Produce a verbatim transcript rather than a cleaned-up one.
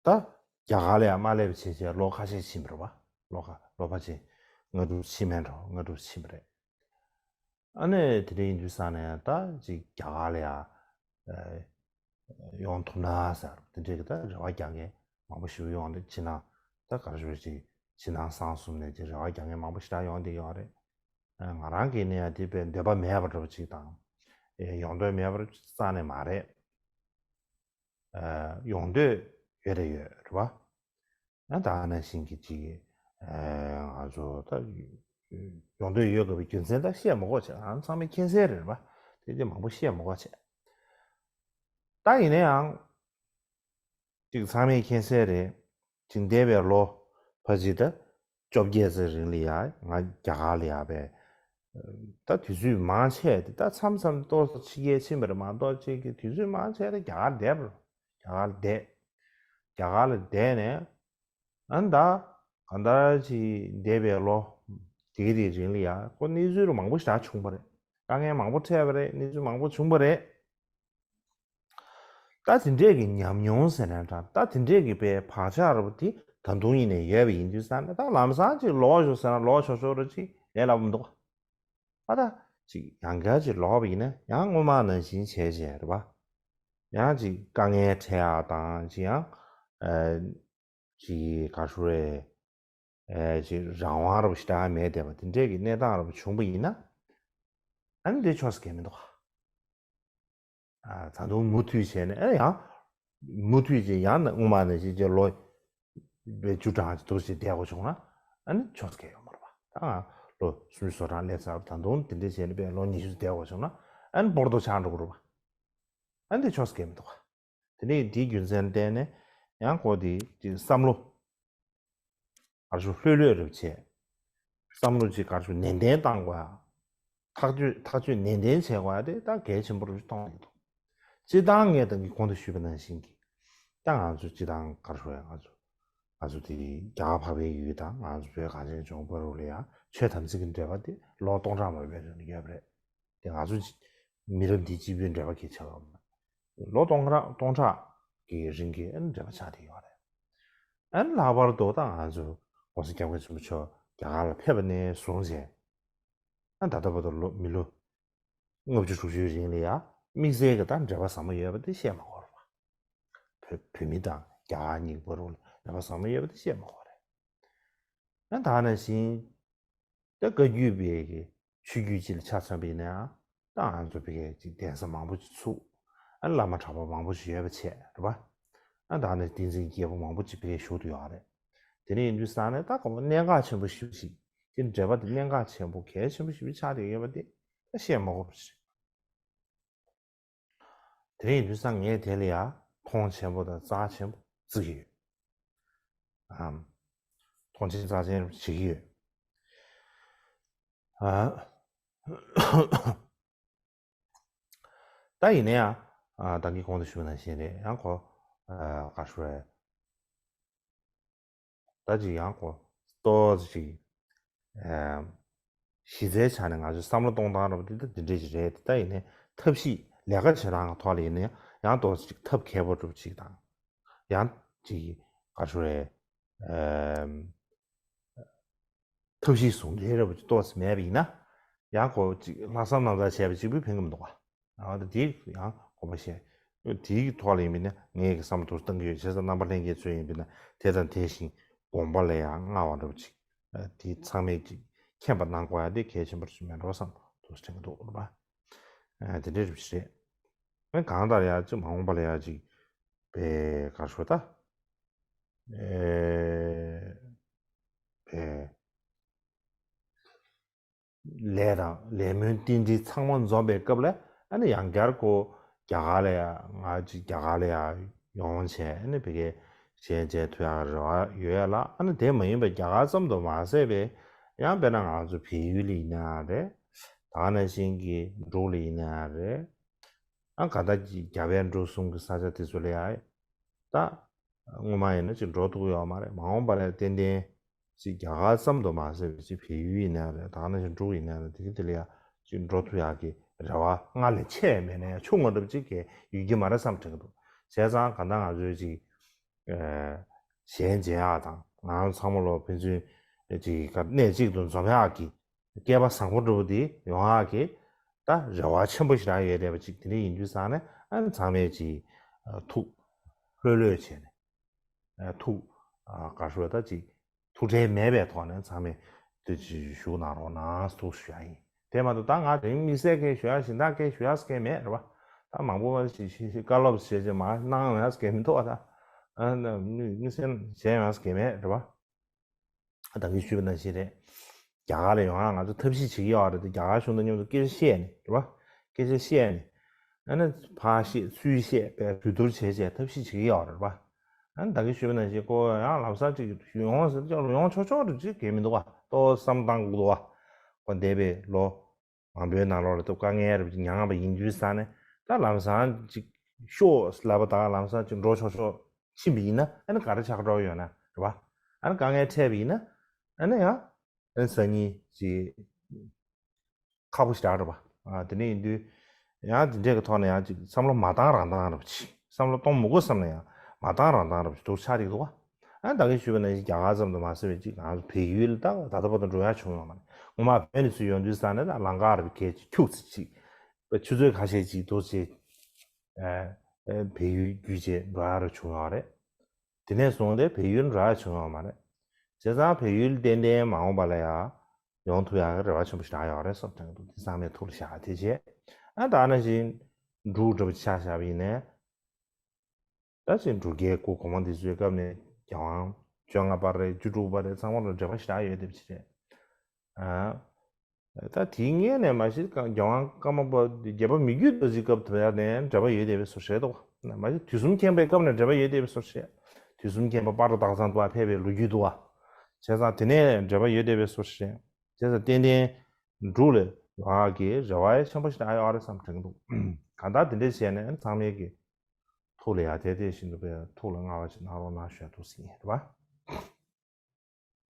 ད་རྒྱ་གར་ལ་ཡང་མ་སླེབས་བྱས་བྱས་ལོ་ཁ་ཤས་ཕྱིན་པ་རེད་པ། ལོ་ཁ་ལོ་ཕལ་ཆེར་ལྔ་དྲུག་ཕྱིན་མིན་འགྲོ། ལྔ་དྲུག་ཕྱིན་པ་རེད། ཨ་ནི་དེ་འདྲ་ཡིན་དུས་ཙང་ནས་ད་ཅིག་རྒྱ་གར་ལ་ཡང་ཡོང་ཐུབ་ན་ཟེར། དེ་འདྲའི་གི་ད་རེ་བ་རྒྱག་མཁན་མང་པོ་ཞིག་ཡོང་། དེ་ཕྱི་ནང་ད་ག་རེ་ཞུ་ཅིག་ཕྱི་ནང་གསང་གསུམ་ནས་ཅིག་རེ་བ་རྒྱག་མཁན་མང་པོ་ཞེ་དྲག་ཡོང་བསྡད་ཡོད་རེད། ང་རང་གིས་ནི་ཡང་དེ་དཔེ་འདོད་པ་མེད་པ་འདྲ་པོ་ཅིག་དང་། ཡོང་འདོད་མེད་པ་རྩ་ནས་མ་རེད། ཡོང་འདོད་ཡོད་རེད། ཡོད་རེད་པ། ཡང་ད་ག་ནང་བཞིན་གྱི་ཅིག་ང་ཚོ་ད་ཡོང་འདོད་ཡོད་དགོས་པའི་རྒྱུ་མཚན་ད་བཤད་མི་དགོས་བྱས། ང་ཚང་མས་མཁྱེན་གསལ་རེད་པ། དེ་དེ་མང་པོ་བཤད་མི་དགོས་བྱས། ད་ཡིན་ན་ཡང་ཅིག་ཚང་མས་མཁྱེན་གསལ་རེད། ཅིག་འདས་པའི་ལོ་ཕལ་ཆེར་ད་བཅོ་བརྒྱད་ཙམ་རིང་ལ་ཡ་ང་རྒྱ་གར་ལ་ཡ་བས། ད་དུས་ཚོད་མང་ཆེ་དེ་ད་མཚམས་མཚམས་ཏོག་ཙམ་ཕྱི་རྒྱལ་ཕྱིན་པ་རེད་མ་གཏོགས་ཅིག་གི་དུས་ཚོད་མང་ཆེ་དེ་རྒྱ་གར་བསྡད་པ་རེད། རྒྱ་གར་བསྡད། རྒྱ་གར་ལ་བསྡད་ནས་ཨ་ནི་ད་གང་ལྟར་ཅིག་འདས་པའི་ལོ་དེ་ག་དེའི་རིང་ལ་ཡ་ཁོ་གནས་ཚུལ་མང་པོ་ཞིག་བྱུང་པ་རེད། དཀའ་ངལ་མང་པོ་འཕྲད་པ་རེད། གནས་ཚུལ་མང་པོ་བྱུང་པ་རེད། ད་དེ་འདྲས་ཀྱི་ཉམས་མྱོང་ཟེར་ན་འདྲ། ད་དེ་འདྲས་ཀྱི་པའི་བག་ཆགས་ར་བ་དེ་ད་དུང་ཡིན་ནས་ཡོད་པ་ཡིན་དུས་ཙང་ནས། ད་ལམ་སང་ཅིག་ལོག་ཞོག་ཟེར་ན་ལོག་ཞོག་ཞོག་ར་ཅིག་ལས་སླ་པོ་མི་འདུག་ཨ་ད་ཅིག་ཡང་བསྐྱར་ཅིག་ལོག་པ་ཡིན་ན་ཡང་སྔོན་མ་ནང་བཞིན་བྱས་བྱས་རེད་པ། ཡང་ཅིག་དཀའ་ངལ་འཕྲད་ཡག་དང་ཅིག་ཡང་ཨ་ཅིག་ག་རེ་ཞུ་རེད། ཨེ་ཅིག་རང་དབང་ར་བ་ཞེ་དྲག་མེད་བསྡད་པ་དེ་འདྲས་ཀྱི་གནས་སྟངས་ར་བ་བྱུང་པ་ཡིན་ན། ཨ་ནི་དེ་ཕྱོགས་སུ་འགལ་མི་འདུག་ག་ད་དུང་མུ་མཐུད་བྱས་ནས་ཨ་ཡང་མུ་མཐུད་ཅིག་ཡང་ན་སྔོན་མ་ནང་བཞིན་ཅིག་ལོ་བཅུ་གྲངས་ཅིག་འདུག་ཅིག་བསྡད་དགོས་བྱུང་ན། ཨ་ནི་ཕྱོགས་སུ་འགལ་ཡོད་མ་རེད་པ། ད་ང་ལོ་སུམ་ཅུ་སོ་གྲངས་སླེབས་ཚར་བ། ད་དུང་དེ་འདྲ་བྱས་ནས་དཔེ་ལོ་ཉི་ཤུ་བསྡད་དགོས་བྱུང་ན་ཨ་ནི་སྤོར་ཐོ་ཆགས་འགྲོ་གི་རེད་པ། ཨ་ནི་དེ་ཕྱོགས་སུ་འགལ་མི་འདུག་ག་དེ་ནས་དེའི་རྒྱུ་མཚན་བརྟེན་ནས་ཡང་ཁོ་དེ་ཅིག་བསམ་བློ་ག་རེ་ཞུ་ལྷོད་ལྷོད་རེ་བྱས། བསམ་བློ་ཅིག་ག་རེ་ཞུ་ནན་ཏན་བཏང་དགོས་ཡ། ཐག་གཅོད་ཐག་གཅོད་ནན་ཏན་བྱེད་དགོས་ཡ་དེ་ད་གལ་ཆེན་པོ་རུ་མཐོང་གི་འདུག་སྤྱིར་བཏང་ངས་ད་གིན་གོང་དུ་ཞུས་པ་ནང་བཞིན་གྱི་ད་ང་ཚོ་སྤྱིར་བཏང་ག་རེ་ཞུ་ཡ། ང་ཚོ་ང་ཚོ་དེ་རྒྱ་གར་འཕགས་པའི་ཡུལ་དང་ང་ཚོ་བོད་གངས་ཅན་ལྗོངས་བར་དུ་ལ་ཡ་ཆོས་དམ་ཚིག་གི་འབྲེལ་བ་དེ་ལོ་སྟོང་ཕྲག་མང་པོའི་རིང་ལ་ཡོད་པ་རེད། དེ་ང་ཚོ་མི་རབས་འདི་གཅིག་པུའི་འབྲེལ་བ་གལ་ཆེ་བ་མ་རེད། ལོ་སྟོང་ཕྲག་སྟོང་ཕྲག་གི་རིང་གི་འབྲེལ་བ་ཆགས་བསྡད་ཡོད་རེད། ཨ་ནི་ལྷག་པར་དུ་ད་ང་ཚོ་༸གོང་ས་༸སྐྱབས་མགོན་ཆེན་པོ་མཆོག་རྒྱ་གར་ལ་ཕེབས་པ་ནས་བཟུང་བྱས། ཨ་ད་ལྟ་བར་དུ་ལོ་མི་ལོ་ལྔ་བཅུ་དྲུག་ཅུའི་རིང་ལ་ཡ་དམིགས་བསལ་གྱི་ད་འབྲེལ་བ་ཟབ་མོ་ཡོད་པ་དེ་བཤད་མ་དགོས་རེད་པ། བོད་བོད་མི་དང་རྒྱ་གར་གཉིས་བར་དུ་འབྲེལ་བ་ཟབ་མོ་ཡོད་པ་དེ་བཤད་མ་དགོས་རེད། ཨ་ད་ནང་བཞིན་ད་བཀའ་བརྒྱུད་པའི་གི་ཆོས་བརྒྱུད་ཅིག་ལ་ཆ་མཚོན་པ་ཡིན་ན་ཡང་། ད་ང་ཚོ་བོད་ཀྱི་ཅིག་གདན་ས་མང་པོ་ཅིག་ཚུགས། ཨ་བླ་མ་གྲྭ་པ་མང་པོ་ཞིག་ཡོད་པ་བྱས་རེད་པ། ཨ་ད་ནི་བསྟན་འཛིན་རྒྱལ་པོ་མང་པོ་ཅིག་བོད་ཀྱི་བཞུགས་བསྡད་ཡོད་རེད། དེ་འདྲ་ཡིན་དུས་ཙང་ནས་ད་གོང་མ་གནད་འགག་ཆེན་པོ་ཞེ་པོ་ཞིག་དེ་འབྲེལ་བ་དེ་གནད་འགག་ཆེན་པོ་གལ་ཆེན་པོ་ཞེ་པོ་ཆགས་བསྡད་ཡོད་པ་དེ་ད་བཤད་མ་དགོས་པ་རེད། དེ་ཡིན་དུས་ཙང་ངས་དེ་ལ་ཡ་མཐོང་ཆེན་པོ་དང་རྩ་ཆེན་པོ་བརྩི་གི་ཡོད། ཨམ། མཐོང་ཆེན་རྩ་ཆེན་བྱེད་ཀྱི་ཡོད། ཨ། ད་ཡིན་ན་ཡང་ཨ་ད་གིན་གོང་དུ་ཞུས་པ་ནང་བཞིན་རེད། ཡང་ཁོ་ཨ་ག་རེ་ཞུ་རེད། ད་ཅིག་ཡང་ཁོ་ཏོག་ཙམ་ཅིག་ཨ་གཞི་རྩའི་ཆ་ནས་ང་ཚོའི་བསམ་བློ་གཏོང་སྟངས་ར་བ་དེ་ད་འདི་འདྲས་ཅིག་རེད། ད་ཡིན་ནའི་ཐབས་ཤེས་ལས་ཀ་བྱེད་སྟངས་ཀྱི་ཐོག་ལ་ཡིན་ན་ཡང་ཡང་ཏོག་ཙམ་ཅིག་ཐབས་མཁས་པོ་འདྲ་པོ་ཅིག་དང་། ཡང་ཅིག་ག་རེ་ཞུ་རེད། ཨ། ཐབས་ཤེས་ཟུང་འབྲེལ་ར་བ་ཅིག་ཏོག་ཙམ་མེད་པ་ཡིན་ན། ཡང་ཁོ་ཅིག་ལྷག་བསམ་རྣམ་དག་བྱས་པ་གཅིག་པུས་ཕན་གྱི་མི་འདུག་ག་ཨ་ད་དེ་ཡང་དགོངས་པ་བཞེས། དེའི་ཐོག་ལ་ཡིན་པ་ཡིན་ན་ངས་ཀྱི་བསམ་བློ་ཏོག་ཙམ་གཏང་གི་ཡོད། བྱས་ཙང་རྣམ་པ་ལྷན་རྒྱས་ཚོས་ཡིན་པ་ཡིན་ན་དེ་དང་དེ་བཞིན་དགོངས་པ་ལ་ཡང་མངའ་བ་འདྲ་པོ་ཅིག་ཨ་དེ་ཚང་མས་ཅིག་མཁྱེན་པ་གནང་དགོས་ཡ་དེ་གལ་ཆེན་པོ་ཞིག་མེད་འགྲོ་བསམ་ཏོག་ཙམ་དྲན་གྱི་འདུག་རེད་པ། ཨ་དེ་འདྲའི་རིགས་རེད། ཨ་གང་ལྟར་ཡ་ཅིག་མ་འོངས་པ་ལ་ཡ་ཅིག་པའི་ག་རེ་ཞུ་ད། ཨེ། པའི་ལས་དང་ལས་སྨོན་རྟེན་འབྲེལ་ཚང་མ་འཛོམས་པའི་སྐབས་ལ་ཨ་ནི་ཡང་བསྐྱར་ཁོ་རྒྱ་གར་ལ་ཡ་ང་ཅིག་རྒྱ་གར་ལ་ཡ་ཡོང་བྱས། ཨ་ནི་བི་གའི་གཞས་མཇལ་ཐུབ་ཡག་རེ་བ་ཡོད་ཡ་ལ། ཨ་ནི་དེ་མ་ཡིན་པའི་རྒྱ་གར་ཙམ་དུ་མ་ཟད་པའི་ཡང་དཔེར་ན་ང་ཚོ་བལ་ཡུལ་ལ་ཡིན་ན་ཡང་རེད། ད་ག་ནང་བཞིན་གྱི་འབྲུག་ལ་ཡིན་ན་ཡང་རེད། ཨ་ག་ད་གི་རྒྱ་བལ་འབྲུག་གསུམ་གྱི་ས་ཆ་དེ་ཚོ་ལ་ཡ་ད། སྔོན་མ་ཡིན་ན་ཅིག་འགྲོ་ཐུབ་ཡོད་མ་རེད། མ་འོངས་པ་ལ་ཏན་ཏན་ཅིག་རྒྱ་གར་ཙམ་དུ་མ་ཟད་པའི་ཅིག་བལ་ཡུལ་ཡིན་ན་རེད། ད་ག་ནང་བཞིན་འབྲུག་ཡིན་ན་རེད། དེ་གི་དེ་ལ་ཡ་ཅིག་འགྲོ་ཐུབ་ཡག་གི་རེ་བ་སྔར་ལས་ཆེ་བ་མེད་ན་ཡང་ཆུང་ངུ་འདྲ་པོ་ཅིག་གི་ཡོད་ཀྱི་མ་རེད་བསམ་དྲན་གྱི་འདུག་བྱས་ཙང་གང་ལྟར་ང་ཚོས་ཅིག་ ཞལ་མཇལ་ཡག་དང་ང་ཚང་མ་ལོ་ཕན་ཚུན་ཅིག་ག་གནས་གཅིག་ཏུ་འཛོམས་ཡག་གི་སྐལ་པ་བཟང་པོ་འདྲ་པོ་དེ་ཡོང་ཡག་གི་ད་རེ་བ་ཆེན་པོ་ཞིག་རག་ཡོད་བསྡད་པ་ཅིག་དེ་འདྲ་ཡིན་དུས་ཙང་ནས་ཨ་ནི་ཚང་མས་ཅིག་ཐུགས་ལྷོད་ལྷོད་བྱས་ནས་ཐུགས་ག་ཧྲུལ་ད་ཅིག་ཐུགས་ཁྲལ་མེད་པའི་ཐོག་ནས་ཚང་མས་དུ་ཅིག་བཞུགས་གནང་རོགས་གནང་ཐུགས་ཞུ་ཡ་ཡིན། དེ་མ་གཏོགས་ད་ང་དེ་མི་སེར་སྐད་ཞུ་ཡ་གཞན་དག་སྐད་ཞུ་ཡ་སྐད་མེད་རེད་བ། ད་མང་པོ་ཞིག་ཞིག་ཞིག་བཀའ་སློབ་བྱས་རྗེས་མ་གནང་ཡ་སྐད་མི་འདུག་བ་ད། ཨ་ནི་མི་སེར་གཞན་ཡང་སྐད་མེད་རེད་བ། ད་གིན་ཞུས་པ་ནང་བཞིན་རེད། རྒྱ་གར་ལ་ཡོང་ཡ་ང་ཚོ་ཐབས་ཤེས་བྱེད་ཀྱི་ཡོད་རེད་དེ་རྒྱ་གར་གཞུང་དང་མཉམ་དུ་སྐད་ཆ་བཤད་ནས་རེད་བ། སྐད་ཆ་བཤད་ནས། ཨ་ནི་ཕར་བཤད་ཚུར་བཤད་པའི་གྲོས་བསྡུར་བྱས་བྱས་ཐབས་ཤེས་བྱེད་ཀྱི་ཡོད་རེད་བ། ཨ་ནི་ད་གིན་ཞུས་པ་ནང་བཞིན་ཁོ་ཡང་ལམ་སང་ཅིག་ཡོང་ཟེར་ཅིག་ཡོང་ཆོག་ཆོག་རེད་ཅིག་གལ་མི་འདུག་བ་ཏོག་བསམ་བཏང་དགོས་འདུག་བ། ཁོ་འདས་པའི་ལོ་མང་པོའི་ནང་ལོགས་ལ་ཏོག་དཀའ་ངལ་རེ་མྱངས་པ་ཡིན་དུས་ཙང་ནས་ད་ལམ་སང་ཅིག་ཤོག་ལབ་པ་དང་ལམ་སང་ཅིག་འགྲོ་ཆོག་ཆོག་ཕྱིན་པ་ཡིན་ན་ཨ་ནི་ག་རེ་ཆགས་འགྲོ་ཡོད་ན་རེད་བ། ཨ་ནི་དཀའ་ངལ་འཕྲད་པ་ཡིན་ན་ཨ་ནི་ཡང་ཨ་ནི་སང་ཉིན་ཅིག་ཁག་པོ་ཞིག་རེད་བ། ཨ་དེ་ནས་ཡིན་དུས་ཡང་དེ་འདྲས་ཀྱི་ཐོག་ནས་ཡང་ཅིག་བསམ་བློ་མ་བཏང་རང་བཏང་རེད་བ་ཅིག་བསམ་བློ་གཏོང་མི་དགོས་བསམ་ན་ཡང་མ་བཏང་རང་བཏང་རེད་བ་ཅིག་འདུག་ཆགས་ཀྱི་འདུག་བ། ཨ་ད་གིན་ཞུས་པ་ནང་བཞིན་རྒྱ་གར་ཙམ་དུ་མ་ཟད་པའི་ཅིག་ང་ཚོ་བལ་ཡུལ་ད་ད་ལྟ་བར་དུ་འགྲོ་ཡ་བྱུང་ཡོད་མ་རེད། ངོ་མ་བོད་ནས་ཚུར་ཡོང་དུས་ཙང་ནས་ད་ལམ་ཁ་རེ་བརྒལ་ཅིག་ཁྱུག་ཙམ་ཅིག་ཆུ་ཚོད་ཁ་ཤས་ཅིག་འདུག་ཅིག་བལ་ཡུལ་བརྒྱུད་བྱས་འགྲོ་ཡ་རེ་བྱུང་ཡོད་རེད། དེ་ནས་བཟུང་སྟེ་བལ་ཡུལ་འགྲོ་ཡ་བྱུང་ཡོད་མ་རེད། བྱས་ཙང་བལ་ཡུལ་ཏན་ཏན་མ་འོངས་པ་ལ་ཡ་ཡོང་ཐུབ་ཡག་གི་རེ་བ་ཆེན་པོ་ཞིག་རག་ཡོད་རེད་བསམ་དྲན་གྱི་འདུག་དེ་ཚང་མས་ཐུགས་ལ་བཞག་དེ་བྱས། ཨ་ད་ནང་བཞིན་འབྲུག་འདྲ་པོ་ཆ་བཞག་པ་ཡིན་ནའི། ད་ཅིག་འབྲུག་རྒྱལ་སྐུ་གོང་མ་འདི་ཚོའི་སྐབས་ནས་རྒྱལ་དབང་བཅོ་ལྔ་པ་རེད་བཅུ་དྲུག་པ་རེད་ཚང་མ་ལ་འབྲེལ་བ་ཞེ་དྲག་ཡོད་བསྡད་པ་ཅིག་རེད། ཨ། ད་དེའི་སྔོན་ནས་མ་གཞི་རྒྱལ་དབང་ཀརྨ་པ་བརྒྱད་པ་མི་བསྐྱོད་རྡོ་རྗེའི་སྐབས་དེ་ནས་འབྲེལ་བ་ཡོད་བསྡད་པའི་བཟོ་འདྲ་རེད་དོ། མ་གཞི་དུས་གསུམ་མཁྱེན་པའི་སྐབས་ནས་འབྲེལ་བ་ཡོད་བསྡད་པའི་བཟོ་འདྲ་རེད། དུས་གསུམ་མཁྱེན་པ་སྤ་རོ་སྟག་ཚང་དུ་ཕེབས་པའི་ལོ་རྒྱུས་འདུག་བ། བྱས་ཙང་དེ་ནས་འབྲེལ་བ་ཡོད་བསྡད་པའི་བཟོ་འདྲ་རེད། བྱས་ཙང་ཏན་ཏན་འབྲུག་ལ་ཡོང་ཡག་གི་རེ་བ་ཆེན་པོ་ཞིག་ཨ་ཡོད་རེད་བསམ་དྲན་གྱི་འདུག་གང་ལྟར་དེ་འདྲས་བྱས་ནས་ཚང་མས་ཀྱི་ཐུགས་ལ་ཡ་དེ་དེ་བཞིན་དུ་པའི་ཐུགས་ལ་མངའ་བ་ཞིག་གནང་རོགས་གནང་ཞུ་ཡ་འདུག་ཟེར་གྱི་ཡིན་རེད་པ།